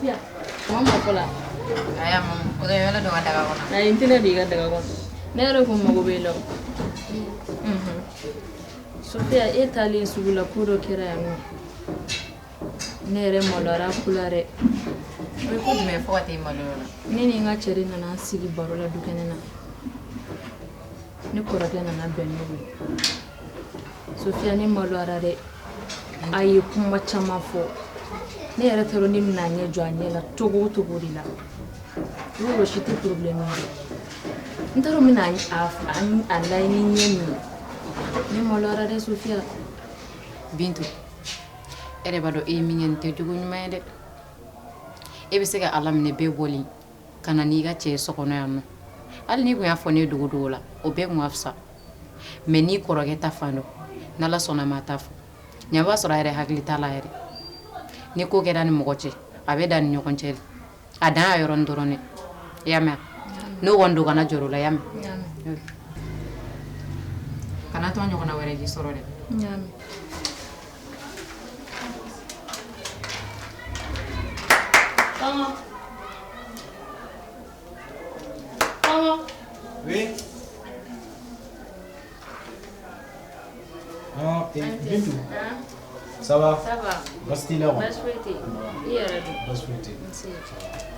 Sofiya, kuma ma fɔlɔ. Aya mamu, o tɛ yɔrɔ dɔ ka daga kɔnɔ. Ayi, n tɛna don i ka daga kɔnɔ. Ne yɛrɛ kun mago b'e la o. Sofiya, e taalen sugu la, ko dɔ kɛra yan nɔ. Ne yɛrɛ maloyara ko la dɛ. O ye ko jumɛn ye fo ka t'e maloya o la? Ne ni n ka cɛ de nana an sigi baro la dukɛnɛ na. Ne kɔrɔkɛ nana bɛn n'o ye. Sofiya, ne maloyara dɛ. A ye kuma caman fɔ. Ne yɛrɛ t'a dɔn ne bɛna a ɲɛ jɔ a ɲɛ la cogo o cogo de la. O si tɛ problème ye. N t'a dɔn n bɛna a lajɛ ni ɲɛ min ye. Ne maloyara dɛ, Sofiya. Bintu, e yɛrɛ b'a dɔn e ye min kɛ nin tɛ jogo ɲuman ye dɛ. E bɛ se ka ala minɛ bɛɛ bɔlen ka na n'i ka cɛ ye so kɔnɔ yan nɔ. Hali n'i tun y'a fɔ ne ye dogo dogo la, o bɛɛ tun ka fisa. Mais n'i kɔrɔkɛ ta fan don, n'Ala sɔnna ma a t'a fɔ. Ɲa b'a sɔrɔ a yɛrɛ hakili t'a la yɛrɛ. Ni ko kɛra ni mɔgɔ cɛ, a bɛ dan ni ɲɔgɔn cɛ de. A dan y'a yɔrɔnin dɔrɔn dɛ. I y'a mɛn? N'o kɔni don, kana jɔrɔ o la, i y'a mɛn? Kana to a ɲɔgɔnna wɛrɛ k'i sɔrɔ dɛ. N y'a mɛn. Tɔngɔ. Tɔngɔ. Oui. Ah, et Bintou. Ça va? Ça va. Baasi t'i la kɔni? Baasi foyi tɛ yen. I yɛrɛ dun? Baasi foyi tɛ yen. Nse.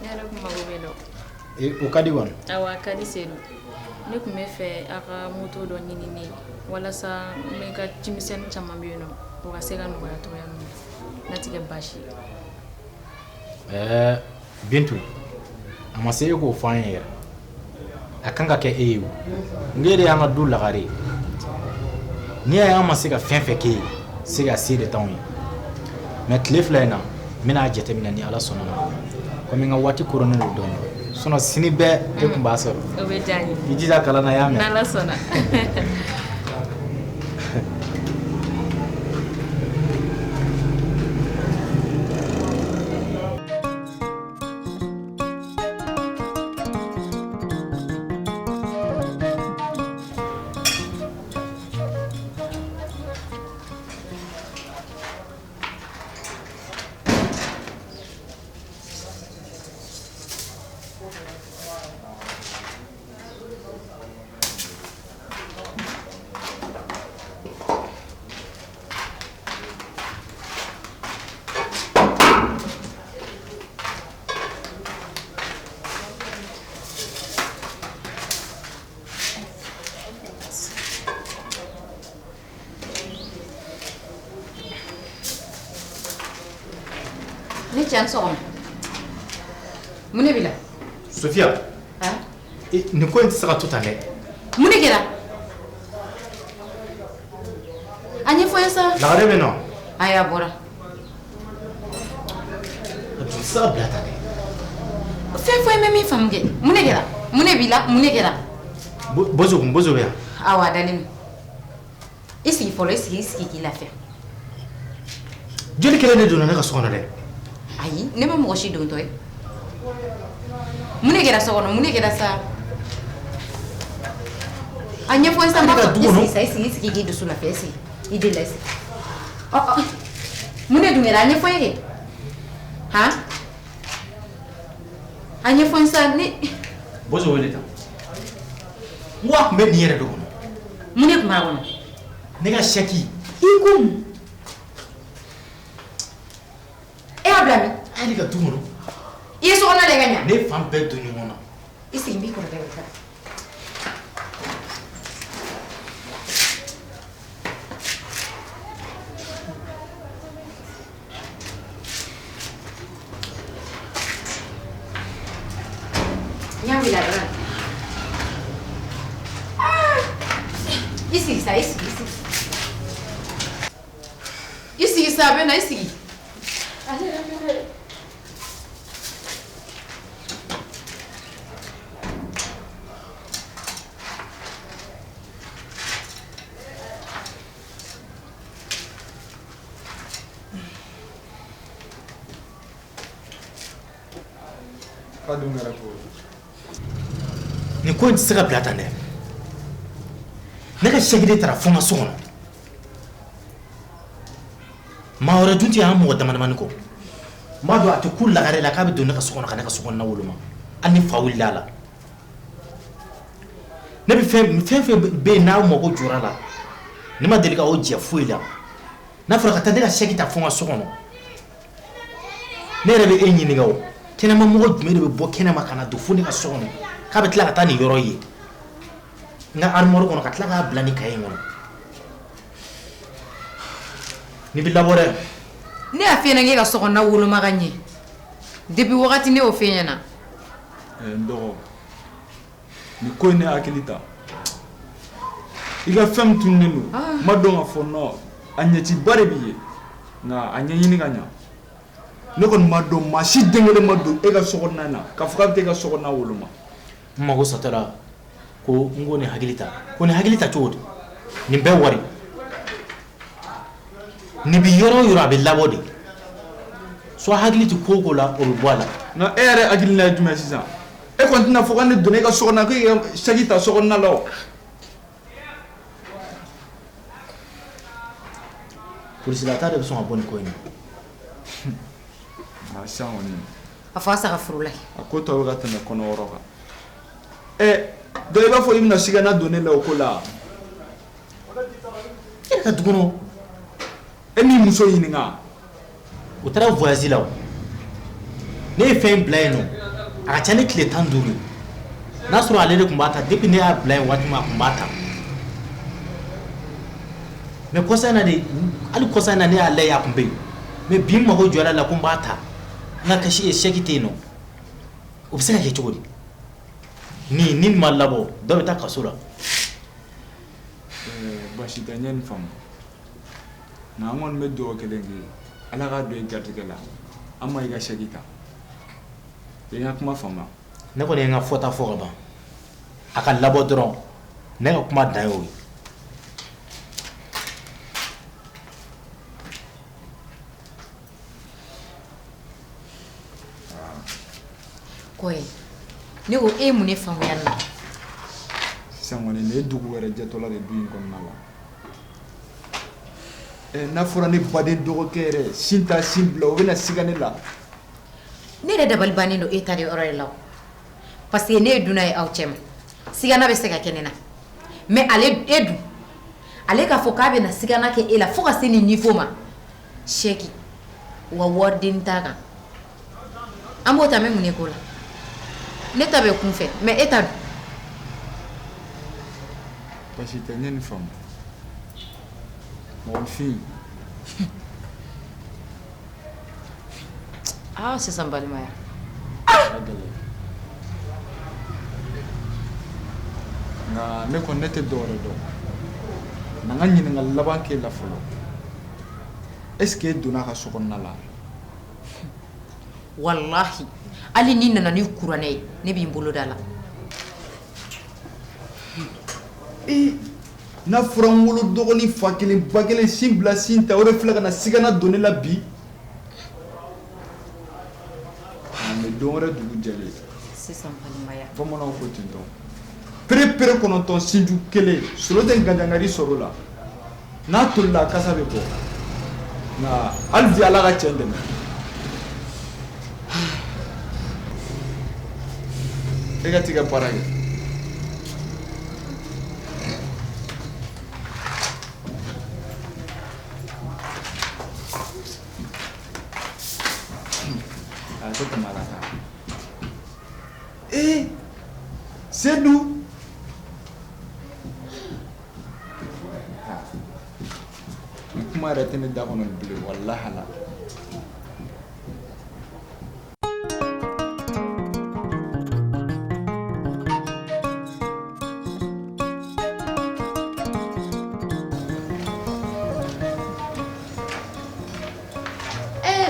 Ne yɛrɛ kun mago b'e la. Eh, o ka di kɔni? Awɔ, a ka di Sedu. Ne tun bɛ fɛ a ka moto dɔ ɲini ne ye walasa n bɛ ka cimisɛnnin caman bɛ yen nɔ, o ka se ka nɔgɔya cogoya min na, n'a tɛ kɛ baasi ye. Ɛɛ, Bintu, a ma se e k'o fɔ an ye yɛrɛ. A kan ka kɛ e ye o. N e de y'an ka du lagare ye. N'i y'a ye an ma se ka fɛn fɛn k'e ye, se ka se de t'anw ye. Mais tile fila in na, n bɛna a jateminɛ ni Ala sɔnna ma. Komi n ka waati koronnen don dɔɔnin. Sinon sini bɛɛ e tun b'a sɔrɔ. O bɛ diya n ye. I jija kalan na, i y'a mɛn? N'Ala sɔnna. Ne cɛ, sɔgɔma. Mun de b'i la? Sofiya, nin ko in tɛ se ka to tan dɛ. Mun de kɛra? A ɲɛfɔ n ye sa. Lagare bɛ nɔ. Ayi, a bɔra. A tun tɛ se ka bila tan dɛ. Fɛn fɔ n bɛ min faamu kɛ. Mun de kɛra? Mun de b'i la? Mun de kɛra? Bozo kun, Bozo bɛ yan. Awɔ, a dalen don. I sigi fɔlɔ, i sigi, i sigi k'i lafiya. Joli kelen de donna ne ka so kɔnɔ dɛ. Ayi, ne ma mɔgɔ si dontɔ ye. Mun de kɛra so kɔnɔ? Mun de kɛra sa? A ɲɛfɔ n sa. Ne ka du kɔnɔ. I sigi sa, i sigi, i sigi k'i dusu lafiya, i sigi. I deli la, i sigi. Ɔ ɔ. Mun de dun kɛra? A ɲɛfɔ n ye kɛ. Han? A ɲɛfɔ n sa ne. Bozo wele tan. N ko a tun bɛ nin yɛrɛ de kɔnɔ. Mun de tun b'a kɔnɔ? Ne ka sɛki. I ko mun? E y'a bila min? A yɛrɛ ka du kɔnɔ. I ye sokɔnɔna lajɛ ka ɲa? Ne fan bɛɛ don ɲɔgɔn na. I sigi, n b'i kɔrɔkɛ wele. N y'a wele a bɛ na. I sigi sa, i sigi, i sigi. I sigi sa, a bɛ na, i sigi. K'a dun kɛra cogo di? Nin ko in tɛ se ka bila tan dɛ. Ne ka sɛki de taara fo n ka so kɔnɔ. Maa wɛrɛ dun tɛ an mɔgɔ dama damani kɔ. N b'a dɔn a tɛ kun lagare la k'a bɛ don ne ka so kɔnɔ ka ne ka so kɔnɔna woloma, hali ni fa wulila a la. Ne bɛ fɛn fɛn fɛn bɛ yen n'aw mago jɔra la, ne ma deli ka o jɛ foyi la. N'a fɔra ka taa ne ka sɛki ta fo n ka so kɔnɔ, ne yɛrɛ bɛ e ɲininka o, kɛnɛma mɔgɔ jumɛn de bɛ bɔ kɛnɛma ka na don fo ne ka so kɔnɔ k'a bɛ tila ka taa nin yɔrɔ ye n ka armoire kɔnɔ ka tila k'a bila nin kaye in kɔnɔ? Nin bɛ labɔ dɛ. Ne y'a f'i ɲɛna k'e ka sokɔnɔna woloma ka ɲɛ depuis wagati, ne y'o f'e ɲɛna. N dɔgɔ, nin ko in ne hakili ta, i ka fɛn min tununnen don, n ma dɔn k'a fɔ nɔ a ɲɛciba de b'i ye, nka a ɲɛɲini ka ɲa. Ne kɔni ma dɔn maa si den kelen ma don e ka sokɔnɔna na k'a fɔ k'a bɛ taa e ka sokɔnɔna woloma. N mago satɔ la ko n ko nin hakili ta, ko nin hakili ta cogo di? Nin bɛɛ wari nin bɛ yɔrɔ o yɔrɔ, a bɛ labɔ de. Soit hakili tɛ ko o ko la, o bɛ bɔ a la. Nka e yɛrɛ hakilina ye jumɛn sisan? E kɔni tɛna fɔ ko ne donna e ka so kɔnɔ ko e ka saki ta so kɔnɔna la o. Polisilata de bɛ sɔn ka bɔ nin ko in na. Nka sisan kɔni. A fɔ a saga furu la. A ko tɔ bɛ ka tɛmɛ kɔnɔ wɔrɔ kan. Ɛ dɔ i b'a fɔ i bɛna sigana don ne la o ko la. E ka du kɔnɔ. E m'i muso ɲininka. U taara voyage la o. Ne ye fɛn bila yen nɔ, a ka ca ni tile 15 ye. N'a sɔrɔ ale de tun b'a ta depuis ne y'a bila yen waati min, a tun b'a ta. Mais kɔsa in na de, hali kɔsa in na ne y'a lajɛ, a tun bɛ yen. Mais bi n mago jɔra a la ko n b'a ta, n ka kasi sɛki tɛ yen nɔ. O bɛ se ka kɛ cogo di? Ni nin ma labɔ, dɔ bɛ taa kaso la. Baasi tɛ, n ye nin faamu. Nka an kɔni bɛ dugawu kelen kɛ, Ala k'a don i garijɛgɛ la, an ma i ka sɛki ta. I ye n ka kuma faamu? Ne kɔni ye n ka fɔta fɔ ka ban. A ka labɔ dɔrɔn, ne ka kuma dan y'o ye. Kɔye, ne ko e ye mun de faamuya nin na? Sisan kɔni nin ye dugu wɛrɛ jɛtɔla de du in kɔnɔna la. N'a fɔra ne baden dɔgɔkɛ yɛrɛ sin ta sin bila, o bɛna siga ne la. Ne yɛrɛ dabali bannen don e ta de yɔrɔ de la, parce que ne ye dunan ye aw cɛ ma, sigana bɛ se ka kɛ ne na. Mais ale e dun, ale k'a fɔ k'a bɛna sigana kɛ e la fo ka se nin niveau ma, sɛki wa wariden t'a kan, an b'o ta, n bɛ mun de k'o la? Ne ta bɛ kun fɛ, mais e ta dun? Baasi tɛ, n ye nin faamu. Mɔgɔnifin. Aa, sisan balimaya. Nka ne kɔni, ne tɛ dɔwɛrɛ dɔn. Na n ka ɲininkali laban k'e la fɔlɔ. Est ce que e donna a ka so kɔnɔna la? Walahi, hali n'i nana ni kuranɛ ye, ne b'i bolo da la. Ee, n'a fɔra n wolo dɔgɔnin fa kelen ba kelen sin bila sin ta, o de filɛ ka na sigana don ne la bi. Mɛ don wɛrɛ dugu jɛlen. Sisan balimaya. Bamananw ko ten tɔ. Pere pere kɔnɔntɔn sinju kelen, solo tɛ ganjangari sɔrɔ o la. N'a tolila, a kasa bɛ bɔ. Nka hali bi, Ala ka cɛ dɛmɛ. E ka t'i ka baara kɛ. A tɛ tɛmɛ a la sa. Ee, Sedu. Ni kuma yɛrɛ tɛ ne da kɔnɔ bilen, walahi la.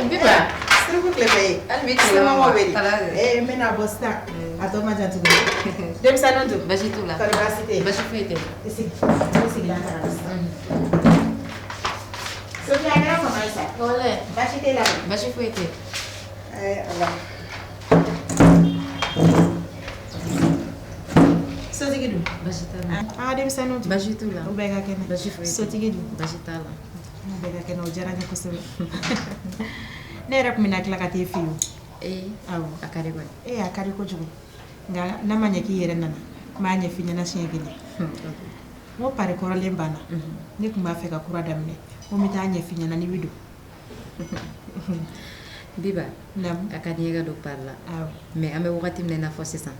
Biba. Siriku tile fɛ ye. Hali bi tile. Somɔgɔw bɛ di? Ee, n bɛna bɔ sisan. A tɔ man jan tuguni. Denmisɛnninw dun? Baasi t'u la. Kɔri baasi tɛ yen? Baasi foyi tɛ. I sigi. I sigilan ta ka na sisan. Sofiya, a kɛra fama ye sa. Walayi. Baasi t'e la kɔni? Baasi foyi tɛ. Ee Ala. Sotigi dun? Baasi t'a la. An ka denmisɛnninw dun? Baasi t'u la. U bɛɛ ka kɛnɛ? Baasi foyi tɛ. Sotigi dun? Baasi t'a la. U bɛɛ ka kɛnɛ, o diyara n ye kosɛbɛ. Ne yɛrɛ tun bɛna tila ka t'e fɛ yen. Ee, awɔ. A ka di kɔni. Ee, a ka di kojugu. Nka n'a ma ɲɛ k'i yɛrɛ nana, n b'a ɲɛf'i ɲɛna siɲɛ kelen. N ko pari kɔrɔlen banna. Ne tun b'a fɛ ka kura daminɛ. N ko n bɛ taa ɲɛf'i ɲɛna n'i bɛ don. Biba, Naamu. A ka di n ye ka don pari la. Awɔ. Mais an bɛ wagati min na i n'a fɔ sisan,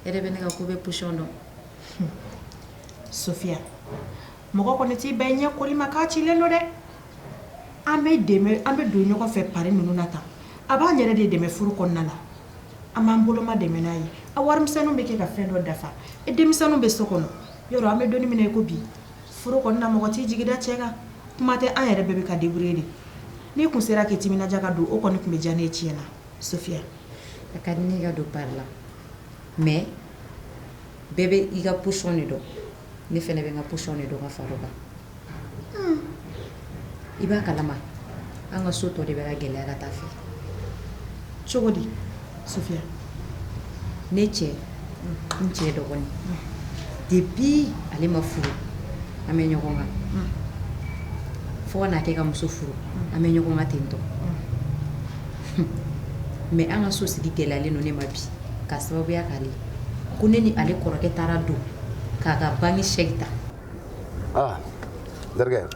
e yɛrɛ bɛ ne ka ko bɛɛ position dɔn. Sofiya, mɔgɔ kɔni t'i ban i ɲɛ koli ma k'a cilen don dɛ. An bɛ dɛmɛ, an bɛ don ɲɔgɔn fɛ pari ninnu na tan. A b'an yɛrɛ de dɛmɛ furu kɔnɔna la. An b'an boloma dɛmɛ n'a ye. A warimisɛnninw bɛ kɛ ka fɛn dɔ dafa. E denmisɛnninw bɛ so kɔnɔ. Yɔrɔ an bɛ don min na i ko bi, furu kɔnɔna mɔgɔ t'i jigi da cɛ kan. Kuma tɛ an yɛrɛ bɛɛ bɛ ka débrouiller de. N'i kun sera k'i timinadiya ka don, o kɔni tun bɛ diya ne ye tiɲɛ na. Sofiya. A ka di ne ye ka don pari la. Mais bɛɛ bɛ i ka position de dɔn. Ne fɛnɛ bɛ n ka position de dɔn ka fara o kan. I b'a kalama, an ka so tɔ de bɛ ka gɛlɛya ka taa fɛ. Cogo di, Sofiya? Ne cɛ, n cɛ dɔgɔnin. Depuis ale ma furu, an bɛ ɲɔgɔn kan. Fo ka n'a kɛ ka muso furu, an bɛ ɲɔgɔn kan ten tɔ. Mais an ka so sigi gɛlɛyalen don ne ma bi, k'a sababuya k'ale ye. Ko ne ni ale kɔrɔkɛ taara don k'a ka banque chèque ta. Ah, n terikɛ.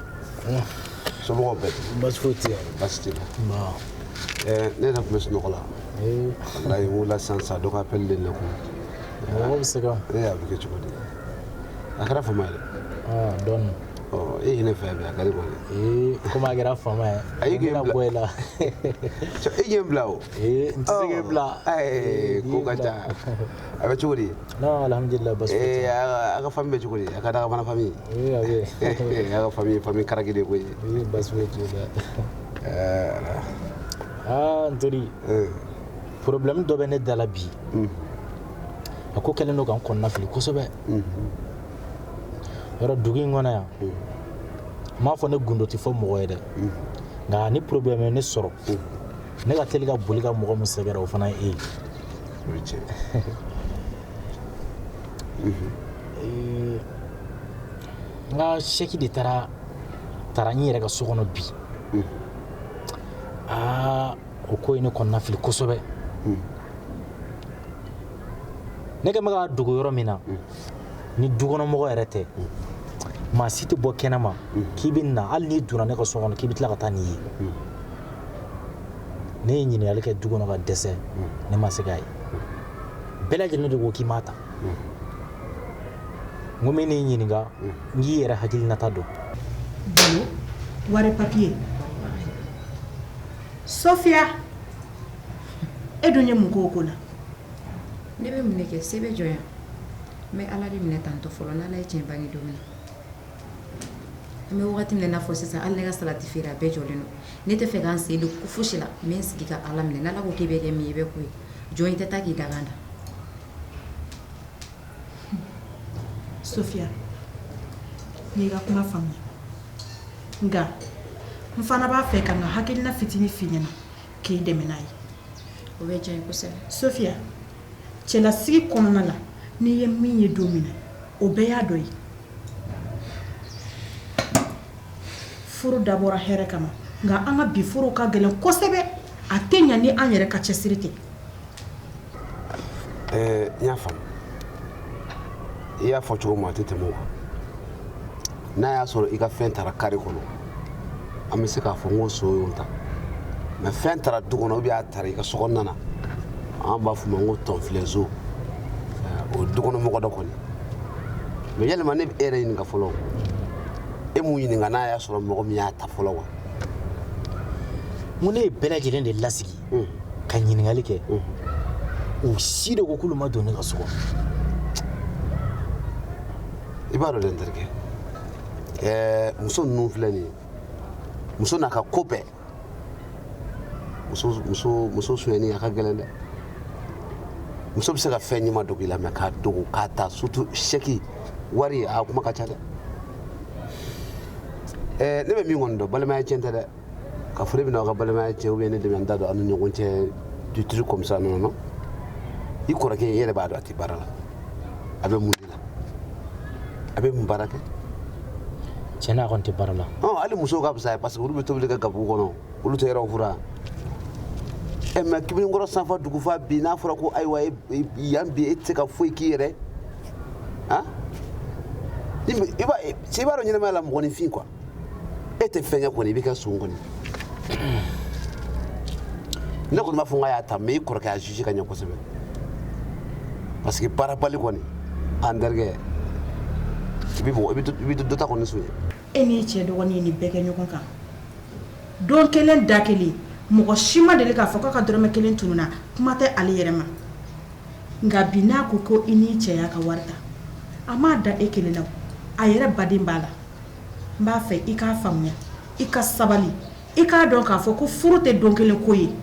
Somɔgɔw bɛɛ di? Baasi foyi tɛ yen. Baasi t'i la? Nba. Ne yɛrɛ tun bɛ sunɔgɔ la. Walayi, n wulila sisan sisan, dɔ ka appel de nakun. Mɔgɔ bɛ se ka. A bɛ kɛ cogo di? A kɛra fama ye dɛ. Ah, dɔɔni. Ɔ, e ye ne fɛ bi, a ka di kɔni. Komi a kɛra fama ye. Ayi, k'e n bɛna bila. bɔ e la. Cɛ, e ye n bila o. N tɛ se k'e bila. Ko ka ca. A bɛ cogo di? Non, alhamdulilah, baasi foyi tɛ. A ka famille bɛ cogo di? A ka dagabana famille? A bɛ. A ka famille, famille karaki de koyi. Baasi foyi t'o la. Ala. Ah, n teri. Problème dɔ bɛ ne da la bi. A ko kɛlen don ka n kɔnɔna fili kosɛbɛ. Yɔrɔ dugu in kɔnɔ yan, n m'a fɔ ne gundo tɛ fɔ mɔgɔ ye dɛ. Nka ni problème ye ne sɔrɔ, ne ka teli ka boli ka mɔgɔ min sɛgɛrɛ, o fana ye e ye. O ye tiɲɛ. N ka chèque de taara n yɛrɛ ka so kɔnɔ bi. Aa, o ko ye ne kɔnɔna fili kosɛbɛ. Ne kɛ bɛ ka dogo yɔrɔ min na, ni dukɔnɔmɔgɔ yɛrɛ tɛ, maa si tɛ bɔ kɛnɛma k'i bɛ na, hali n'i donna ne ka so kɔnɔ k'i bɛ tila ka taa n'i ye. Ne ye ɲininkali kɛ du kɔnɔ ka dɛsɛ, ne ma se k'a ye. Bɛɛ lajɛlen de ko k'i m'a ta. N ko n bɛ n'i ɲininka, n k'i yɛrɛ hakilinata dɔn. Balo, wari papiye. Sofiya, e dun ye mun k'o ko la? Ne bɛ mun de kɛ? Se bɛ jɔ yan. N bɛ Ala de minɛ tantɔ fɔlɔ, n'Ala ye tiɲɛ bange don min na. An bɛ wagati min na i n'a fɔ sisan, hali ne ka salati feere a bɛɛ jɔlen don. Ne tɛ fɛ k'an sen don ko fosi la, n bɛ n sigi ka Ala minɛ. N'Ala ko k'i bɛ kɛ min ye, i bɛ k'o ye. Jɔn i tɛ taa k'i dakan da. Sofiya, n y'i ka kuma faamuya. Nka n fana b'a fɛ ka n ka hakilina fitinin f'i ɲɛna k'i dɛmɛ n'a ye. O bɛ diya n ye kosɛbɛ. Sofiya, cɛlasigi kɔnɔna la, n'i ye min ye don min na, o bɛɛ y'a dɔ ye. Furu dabɔra hɛrɛ kama, nka an ka bi furu ka gɛlɛn kosɛbɛ. A tɛ ɲɛ ni an yɛrɛ ka cɛsiri tɛ. N y'a faamu. I y'a fɔ cogo min, a tɛ tɛmɛ o kan. N'a y'a sɔrɔ i ka fɛn taara kare kɔnɔ, an bɛ se k'a fɔ n ko so y'o ta. Mais fɛn taara du kɔnɔ, ou bien a taara i ka so kɔnɔna na, an b'a f'o ma ko tɔnfilɛso. O ye dukɔnɔmɔgɔ dɔ kɔni. Mais yalima ne bɛ e yɛrɛ ɲininka fɔlɔ. E m'u ɲininka n'a y'a sɔrɔ mɔgɔ min y'a ta fɔlɔ wa? N ko ne ye bɛɛ lajɛlen de lasigi ka ɲininkali kɛ. U si de ko k'olu ma don ne ka so kɔnɔ. I b'a dɔn dɛ n terikɛ, muso ninnu filɛ nin ye, muso n'a ka ko bɛɛ, muso sonyɛni a ka gɛlɛn dɛ. Muso bɛ se ka fɛn ɲuman dogo i la, mais k'a dogo k'a ta, surtout chèque wari, a kuma ka ca dɛ. Ne bɛ min kɔni dɔn, balimaya tiɲɛ tɛ dɛ. Ka fɔ ne bɛna aw ka balimaya tiɲɛ, ou bien ne de bɛ n da don aw ni ɲɔgɔn cɛ du truc comme ça, non, non. I kɔrɔkɛ i yɛrɛ b'a dɔn a tɛ baara la. A bɛ mun de la? A bɛ mun baara kɛ? Tiɲɛ na, a kɔni tɛ baara la. Hali musow ka fisa ye, parce que olu bɛ tobili kɛ gabugu kɔnɔ, olu tɛ yɔrɔ furan. Ɛ mais Kibininkɔrɔ sanfa dugufa bi n'a fɔra ko ayiwa yan bi e tɛ se ka foyi k'i yɛrɛ han i b'a i b'a dɔn ɲɛnamaya la mɔgɔninfin quoi e tɛ fɛn kɛ kɔni i bɛ kɛ son kɔni ne kɔni b'a fɔ n k'a y'a ta mais i kɔrɔkɛ y'a juger ka ɲɛ kosɛbɛ parce que baarabali kɔni an terikɛ i bɛ mɔgɔ i bɛ dɔ ta kɔni sonya. E n'i cɛ dɔgɔnin ye nin bɛɛ kɛ ɲɔgɔn kan don kelen da kelen mɔgɔ si ma deli k'a fɔ k'a ka dɔrɔmɛ kelen tununna kuma tɛ ale yɛrɛ ma nka bi n'a ko ko i n'i cɛ y'a ka wari ta a m'a da e kelen na a yɛrɛ baden b'a la n b'a fɛ i k'a faamuya i ka sabali i k'a dɔn k'a fɔ ko furu tɛ don kelen ko ye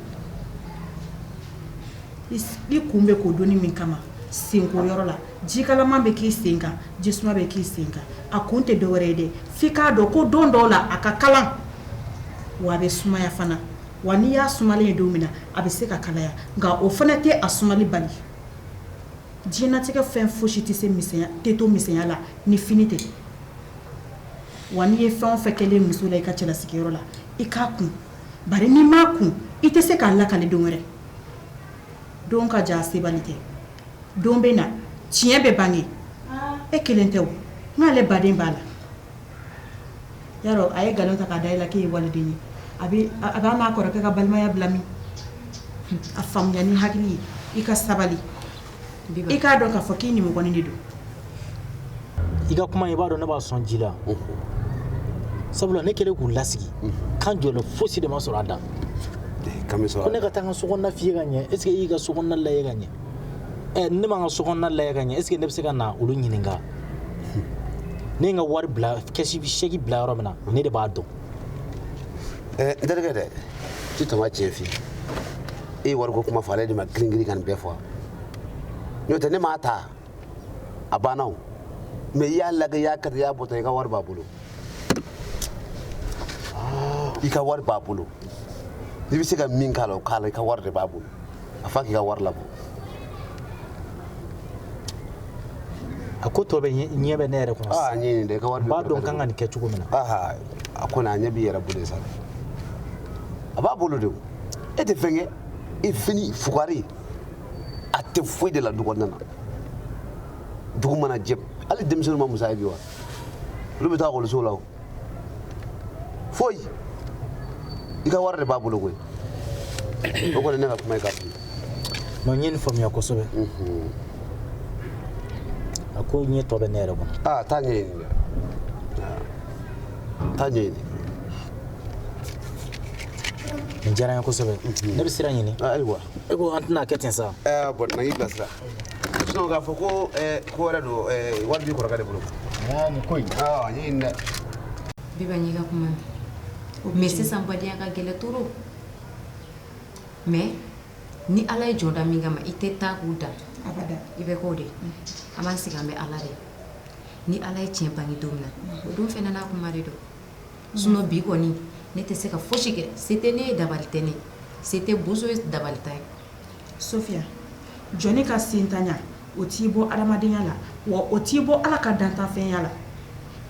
i kun bɛ ko donni min kama senko yɔrɔ la jikalaman bɛ k'i sen kan jisuma bɛ k'i sen kan a kun tɛ dɔwɛrɛ ye dɛ f'i k'a dɔn ko don dɔw la a ka kalan wa a bɛ sumaya fana wa n'i y'a sumalen ye don min na a bɛ se ka kalaya nka o fana tɛ a sumali bali diɲɛnatigɛ fɛn fosi tɛ se misɛnya tɛ to misɛnya la ni fini tɛ wa n'i ye fɛn o fɛn kɛlen muso la i ka cɛlasigiyɔrɔ la i k'a kun bari n'i m'a kun i tɛ se k'a lakale don wɛrɛ don ka jan sebali tɛ don bɛ na tiɲɛ bɛ bange e kelen tɛ o n'ale baden b'a la yarɔ a ye nkalon ta k'a da e la k'e ye waliden ye a bɛ a b'a n'a kɔrɔkɛ ka balimaya bila min a faamuya ni hakili ye i ka sabali i k'a dɔn k'a fɔ k'i nimɔgɔnin de don i ka kuma i b'a dɔn ne b'a sɔn ji la sabula ne kɛlen k'u lasigi kan jɔlen fosi de ma sɔrɔ a da ko ne ka taa n ka sokɔnɔna fiyɛ ka ɲɛ est ce que e y'i ka sokɔnɔna lajɛ ka ɲɛ ɛ ne ma n ka sokɔnɔna lajɛ ka ɲɛ est ce que ne bɛ se ka na olu ɲininka ne ye n ka wari bila kɛsi sɛki bila yɔrɔ min na ne de b'a dɔn n terikɛ dɛ ti tama tiɲɛ f'i ye e ye wariko kuma fɔ ale de ma girin girin ka nin bɛɛ fɔ n'o tɛ ne m'a ta a banna o mais i y'a lajɛ i y'a kɛ i y'a bɔ tan i ka wari b'a bolo i ka wari b'a bolo n'i bɛ se ka min k'a la o k'a la i ka wari de b'a bolo a fa k'i ka wari labɔ a ko tɔ bɛ ɲɛ bɛ ne yɛrɛ kɔnɔ aa ɲɛ nin dɛ i ka wari n b'a dɔn n kan ka nin kɛ cogo min na a ko a ɲɛ b'i yɛrɛ bolo sa a b'a bolo de o e tɛ fɛn kɛ i fini fugari a tɛ foyi de la du kɔnɔna na dugu mana jɛ hali denmisɛnninw ma musa ye bi wa olu bɛ taa ekɔliso la o foyi i ka wari de b'a bolo koyi o kɔni ne ka kuma ye k'a f'i ye. Non n ye nin faamuya kosɛbɛ. A ko ɲɛ tɔ bɛ ne yɛrɛ kɔnɔ. Aa taa ɲɛɲini dɛ taa ɲɛɲini. Nin diyara n ye kosɛbɛ. Ne bɛ sira ɲini. Ayiwa. E ko an tɛna kɛ ten sa. Ɛɛ bon na y'i bilasira. Sinon k'a fɔ ko ko wɛrɛ don wari b'i kɔrɔkɛ de bolo. Nin ko in. Aa ɲɛɲini dɛ. Biba n y'i ka kuma mɛn. Mais sisan badenya ka gɛlɛn trop. Mais ni Ala ye jɔn da min kama i tɛ taa k'u dan. Abada. I bɛ k'o de. An b'an sigi an bɛ Ala de. Ni Ala ye tiɲɛ bange don min na, o don fɛnɛ n'a kuma de don. Sinon bi kɔni ne tɛ se ka fosi kɛ. Se tɛ ne ye dabali tɛ ne ye. Se tɛ Bozo ye dabali t'a ye. Sofia jɔnni ka sentanya o t'i bɔ adamadenya la wa o t'i bɔ Ala ka dantanfɛnya la.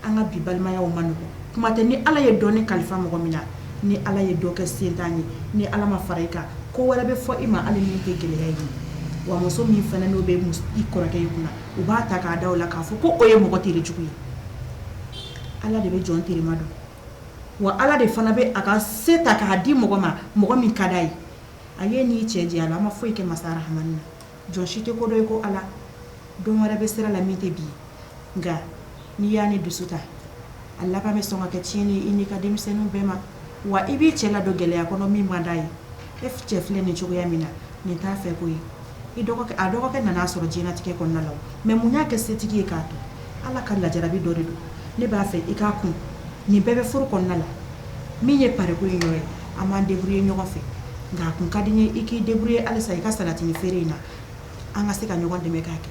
An ka bi balimayaw man nɔgɔn kuma tɛ ni Ala ye dɔnni kalifa mɔgɔ min na ni Ala ye dɔ kɛ sentan ye ni Ala ma fara i kan ko wɛrɛ bɛ fɔ i ma hali min tɛ gɛlɛya ye wa muso min fana n'o bɛ i kɔrɔkɛ ye kunna u b'a ta k'a da o la k'a fɔ ko o ye mɔgɔ tere jugu ye Ala de bɛ jɔn terima dɔn wa Ala de fana bɛ a ka se ta k'a di mɔgɔ ma mɔgɔ min ka d'a ye a ye n'i cɛ jɛ a la a ma foyi kɛ masa rahamani na jɔn si tɛ ko dɔn i ko Ala don wɛrɛ bɛ sira la min tɛ bi ye nka n'i y'a ni dusu ta a laban bɛ sɔn ka kɛ tiɲɛni ye i n'i ka denmisɛnninw bɛɛ ma wa i b'i cɛ ladon gɛlɛya kɔnɔ min man d'a ye e cɛ filɛ nin cogoya min na nin t'a fɛ ko ye i dɔgɔkɛ a dɔgɔkɛ nana sɔrɔ diɲɛlatigɛ kɔnɔna la mais mun y'a kɛ setigi ye k'a to Ala ka lajarabi dɔ de don ne b'a fɛ i k'a kun nin bɛɛ bɛ furu kɔnɔna la min ye pariko in yɔrɔ ye an b'an débrouiller ɲɔgɔn fɛ nka a kun ka di n ye i k'i débrouiller halisa i ka salatini feere in na an ka se ka ɲɔgɔn dɛmɛ k'a kɛ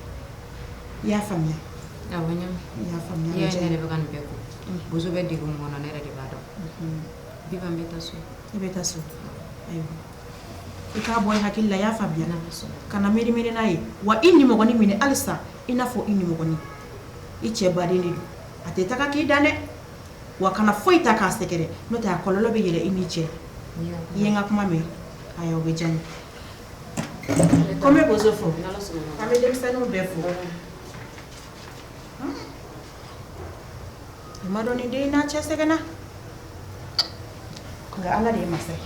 i y'a faamuya awɔ n y'a mɛn i y'a faamuya i y'a ye ne yɛrɛ bɛ ka nin bɛɛ ko Bozo bɛ degun min kɔnɔ ne yɛrɛ de b'a dɔn Biba n bɛ taa so i bɛ taa so ayiwa i k'a bɔ i hakili la i y'a faamuya kana miiri miiri n'a ye wa i nimɔgɔnin minɛ halisa i n'a fɔ i nimɔgɔnin i cɛ baden de don a tɛ taga k'i dan dɛ wa kana foyi ta k'a sɛgɛrɛ n'o tɛ a kɔlɔlɔ bɛ yɛlɛ i n'i cɛ i ye n ka kuma mɛn ayiwa o bɛ diya n ye. Ko n bɛ Bozo fo. An bɛ denmisɛnninw bɛɛ fo. I ma dɔn nin den in n'a cɛ sɛgɛnna. Nka Ala de ye masa ye.